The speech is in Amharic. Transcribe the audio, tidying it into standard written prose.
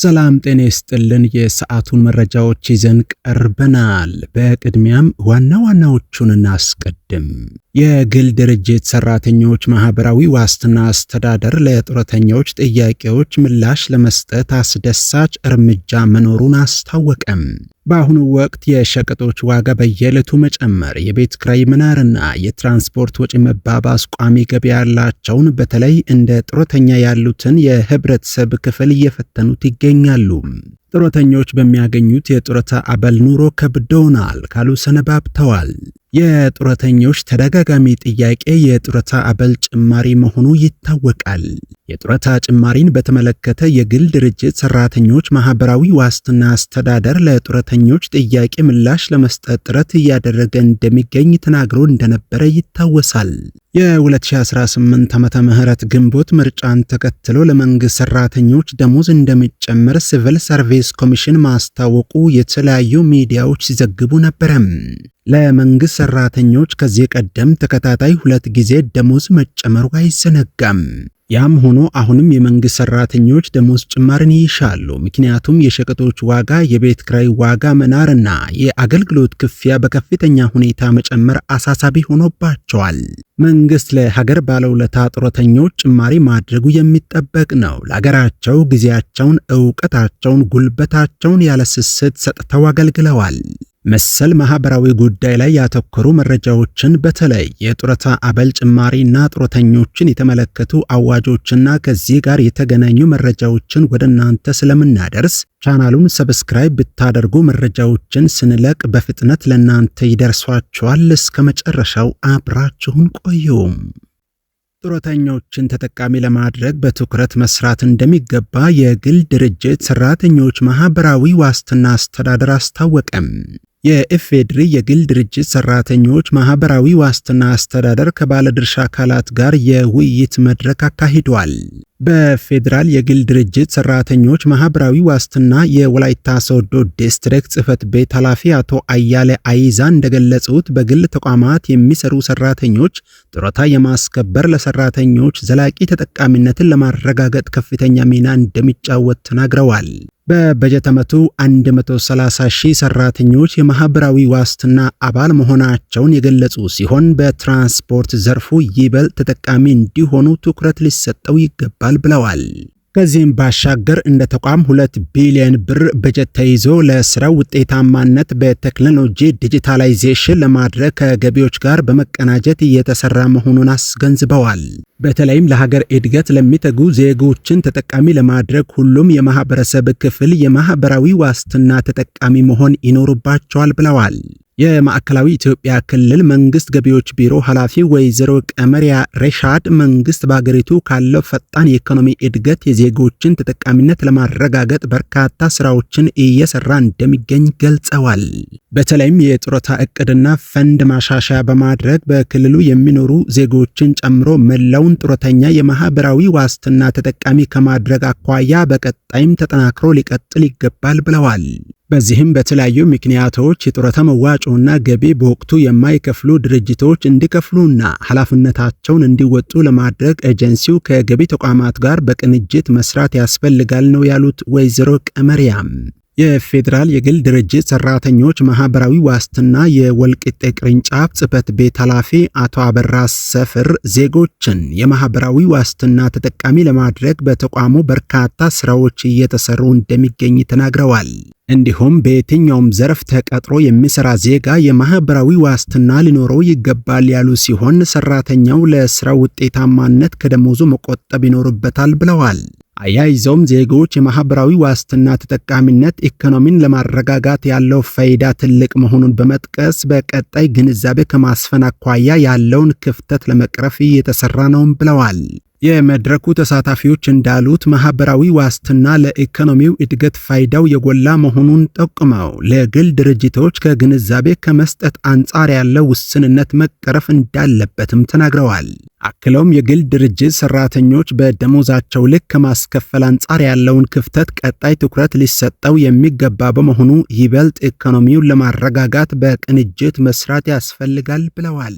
ሰላም ጤና ይስጥልን። የሰዓቱን መረጃዎች ይዘን ቀርበናል። በቅድሚያም ዋና ዋናዎቹን እናስቀድም። የግል ድርጅት ሰራተኞች ማህበራዊ ዋስትና አስተዳደር ለጡረተኞች ጥያቄዎች ምላሽ ለመስጠት አስደሳች እርምጃ መኖሩን አስታወቀም። በአሁኑ ወቅት የሸቀጦች ዋጋ በየዕለቱ መጨመር፣ የቤት ኪራይ መናርና የትራንስፖርት ወጪ መባባስ ቋሚ ገቢ ያላቸውን በተለይ እንደ ጡረተኛ ያሉትን የህብረተሰብ ክፍል እየፈተኑት ይገኛሉ። ጡረተኞች በሚያገኙት የጡረታ አበል ኑሮ ከብዶናል ካሉ ሰነባብተዋል። የጡረተኞች ተደጋጋሚ ጥያቄ የጡረታ አበል ጭማሪ መሆኑ ይታወቃል። የጡረታ ጭማሪን በተመለከተ የግል ድርጅት ሰራተኞች ማህበራዊ ዋስትና አስተዳደር ለጡረተኞች ጥያቄ ምላሽ ለመስጠት ጥረት እያደረገ እንደሚገኝ ተናግሮ እንደነበረ ይታወሳል። የ2018 ዓመተ ምህረት ግንቦት ምርጫን ተከትሎ ለመንግስት ሰራተኞች ደሞዝ እንደሚጨምር ሲቪል ሰርቪስ ኮሚሽን ማስታወቁ የተለያዩ ሚዲያዎች ሲዘግቡ ነበረም። ለመንግስት ሰራተኞች ከዚህ ቀደም ተከታታይ 2 ጊዜ ደሞዝ መጨመሩ አይዘነጋም። ያም ሆኖ አሁንም የመንግስት ሰራተኞች ደሞዝ ጭማሪን ይሻሉ። ምክንያቱም የሸቀጦች ዋጋ፣ የቤት ኪራይ ዋጋ መናርና የአገልግሎት ክፍያ በከፍተኛ ሁኔታ መጨመር አሳሳቢ ሆኖባቸዋል። መንግስት ለሀገር ባለውለታ ጡረተኞች ጭማሪ ማድረጉ የሚጠበቅ ነው። ለሀገራቸው ጊዜያቸውን፣ እውቀታቸውን፣ ጉልበታቸውን ያለ ስስት ሰጥተው አገልግለዋል። መሰል ማህበራዊ ጉዳይ ላይ ያተኮሩ መረጃዎችን በተለይ የጡረታ አበል ጭማሪና ጡረተኞችን የተመለከቱ አዋጆችና ከዚህ ጋር የተገናኙ መረጃዎችን ወደ እናንተ ስለምናደርስ ቻናሉን subscribe ብታደርጉ መረጃዎችን ስንለቅ በፍጥነት ለእናንተ ይደርሷችኋል። እስከ መጨረሻው አብራችሁን ቆዩም። ጡረተኞችን ተጠቃሚ ለማድረግ በትኩረት መስራት እንደሚገባ የግል ድርጅት ሰራተኞች ማህበራዊ ዋስትና አስተዳደር አስታወቀም። የኢፌዴሪ የግል ድርጅት ሰራተኞች ማህበራዊ ዋስትና አስተዳደር ከባለድርሻ አካላት ጋር የውይይት መድረክ አካሂዷል። በፌዴራል የግል ድርጅት ሰራተኞች ማህበራዊ ዋስትና የወላይታ ሶዶ ዲስትሪክት ጽህፈት ቤት ኃላፊ አቶ አያሌ አይዛ እንደገለጹት በግል ተቋማት የሚሰሩ ሰራተኞች ጡረታ የማስከበር ለሰራተኞች ዘላቂ ተጠቃሚነትን ለማረጋገጥ ከፍተኛ ሚና እንደሚጫወት ተናግረዋል። በበጀት ዓመቱ 130 ሺህ ሰራተኞች የማህበራዊ ዋስትና አባል መሆናቸውን የገለጹ ሲሆን በትራንስፖርት ዘርፉ ይበልጥ ተጠቃሚ እንዲሆኑ ትኩረት ሊሰጠው ይገባል ብለዋል። ከዚህም ባሻገር እንደ ተቋም 2 ቢሊዮን ብር በጀት ተይዞ ለስራው ውጤታማነት በቴክኖሎጂ digitalization ለማድረግ ከገቢዎች ጋር በመቀናጀት እየተሰራ መሆኑን አስገንዝበዋል። በተለይም ለሀገር እድገት ለሚተጉ ዜጎችን ተጠቃሚ ለማድረግ ሁሉም የማህበረሰብ ክፍል የማህበራዊ ዋስትና ተጠቃሚ መሆን ይኖርባቸዋል ብለዋል። የማዕከላዊ ኢትዮጵያ ክልል መንግስት ገቢዎች ቢሮ ኃላፊ ወይዘሮ ቀመሪያ ሬሻድ መንግስት በአገሪቱ ካለው ፈጣን የኢኮኖሚ እድገት የዜጎችን ተጠቃሚነት ለማረጋገጥ በርካታ ስራዎችን እየሰራ እንደሚገኝ ገልጸዋል። በተለይም የጡረታ እቅድና ፈንድ ማሻሻያ በማድረግ በክልሉ የሚኖሩ ዜጎችን ጨምሮ መላውን ጡረተኛ የማህበራዊ ዋስትና ተጠቃሚ ከማድረግ አኳያ በቀጣይም ተጠናክሮ ሊቀጥል ይገባል ብለዋል። በዚህም በተለያዩ ምክንያቶች የጡረታ መዋጮና ገቢ በወቅቱ የማይከፍሉ ድርጅቶች እንዲከፍሉና ኃላፊነታቸውን እንዲወጡ ለማድረግ ኤጀንሲው ከገቢ ተቋማት ጋር በቅንጅት መስራት ያስፈልጋል ነው ያሉት ወይዘሮ ቀመሪያም። የፌዴራል የግል ድርጅት ሰራተኞች ማህበራዊ ዋስትና የወልቂጤ ቅርንጫፍ ጽህፈት ቤት ኃላፊ አቶ አበራ ሰፍር ዜጎችን የማህበራዊ ዋስትና ተጠቃሚ ለማድረግ በተቋሙ በርካታ ስራዎች እየተሰሩ እንደሚገኝ ተናግረዋል። እንዲሁም በየትኛውም ዘርፍ ተቀጥሮ የሚሰራ ዜጋ የማህበራዊ ዋስትና ሊኖረው ይገባል ያሉ ሲሆን ሰራተኛው ለስራው ውጤታማነት ከደሞዙ መቆጠብ ይኖርበታል ብለዋል። አያይዘውም ዜጎች የማህበራዊ ዋስትና ተጠቃሚነት ኢኮኖሚን ለማረጋጋት ያለው ፋይዳ ትልቅ መሆኑን በመጥቀስ በቀጣይ ግንዛቤ ከማስፈን አኳያ ያለውን ክፍተት ለመቅረፍ እየተሰራ ነውም ብለዋል። የመድረኩ ተሳታፊዎች እንዳሉት ማህበራዊ ዋስትና ለኢኮኖሚው እድገት ፋይዳው የጎላ መሆኑን ጠቁመው ለግል ድርጅቶች ከግንዛቤ ከመስጠት አንጻር ያለው ውስንነት መቀረፍ እንዳለበትም ተናግረዋል። አክለውም የግል ድርጅት ሰራተኞች በደሞዛቸው ልክ ከማስከፈል አንጻር ያለውን ክፍተት ቀጣይ ትኩረት ሊሰጠው የሚገባ በመሆኑ ይበልጥ ኢኮኖሚውን ለማረጋጋት በቅንጅት መስራት ያስፈልጋል ብለዋል።